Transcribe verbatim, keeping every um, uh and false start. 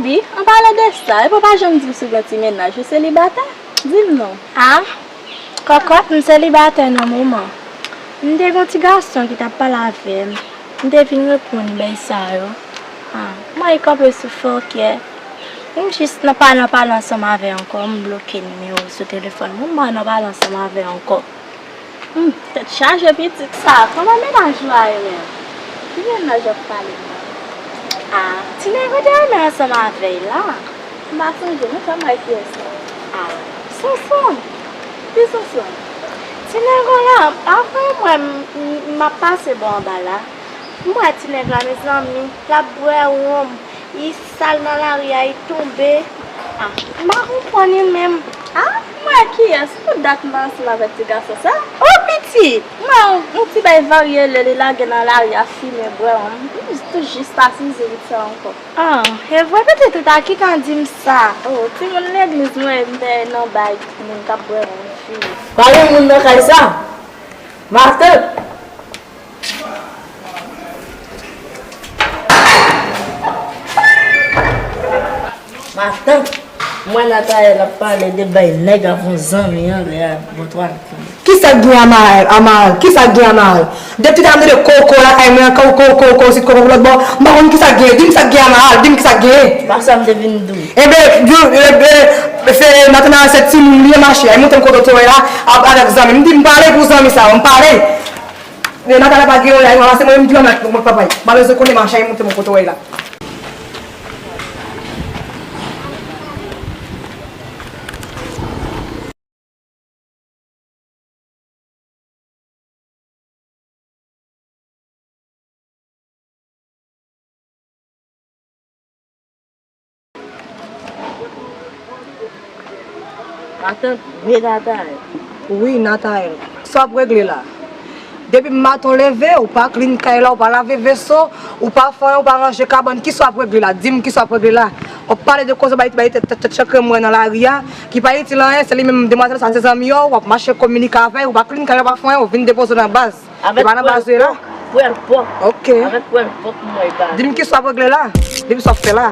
Bi, an palan de sa, epi w pa janm di m si w gen ti mennaj, ou selibatè? Di m non. A, kòkòt, m selibatè nan moman. M te gen yon ti gason ki t ap pale avè m. M te vin reponn bèy sa yo. A, mwen kanpe sou fòkè. M jis nan pa nan pale ansanm avè l ankò, m bloke nimewo sou telefòn mwen, m pa nan pale ansanm avè l ankò. Hmm, tèt chaje pitit sa. Kòman mennaj ou a ye menm? Ki mennaj w ap pale m nan? A, ti nèg ou te renmen ansanm avè l la. M pa sonje non, fè m wè kiyès la. A, Sonson. Ki Sonson? Ti nèg ou la, avan m wè m, m, m ap pase bò anba la. M wè ti nèg la, mezanmi, l ap bwè wonm. Li sal nan lari a, li tonbe. A, m pa konprann li menm. A, m wè kiyès. Pou dat m pa ansanm avèk ti gason sa. O pitit! M wè yon, yon ti bèy varye lè li lage nan lari a, fimen, bwè wonm. M tou jis pa sizi pitit sa ankò. A, e vre pitit ou ta kitan di m sa. O, timoun legliz m wè m te nan bay moun k ap bwè wonm, fimen. Pa gen moun nan kay sa. Matant! Matant, m wè Natayèl ap pale de bay nèg avè yon zanmi anlè a, bò twalèt la. Kisa k gen Amaral? Amaral, kisa k gen Amaral? Depi talè m tande koko lakay mwen, koko, koko, koko, sit koko pou lòt bò, m pa konn kisa k gen. Di m sa k gen Amaral, di m kisa k gen. Pa sa m te vin di w. Enben, di, enben, se Natayèl se timoun li ye mache, ay montre m kote w te wè la, ap, avèk zanmi. M di m pale pou zanmi sa yo, m pale. E Natayèl pa gen yon la, yon la, se mwen menm ki pa met mwen papay. Malèz konnen mache, ay montre m kote w wè la. Matant, wi Natayèl. Wi, Natayèl. Sa w ap regle la? Depi maten w leve, ou pa klin kay la, ou pa lave veso, ou pa fè anyen, ou pa ranje kabann, kisa w ap regle la? Di m kisa w ap regle la? W ap pale de koze bay, bay tèt, tèt, tèt chankre m wè nan lari a, ki pa itil anyen, se li menm demwazèl sa, se zanmi w, w ap mache kominike avè l, ou pa klin kay la, ou pa fè anyen, ou vin depoze w nan baz. E pa nan baz ou ye la? Pwèl pwòp. Ok. Avèk pwèl pwòp m wè l pale. Di m kisa w ap regle la? Di m sa w ap fè la?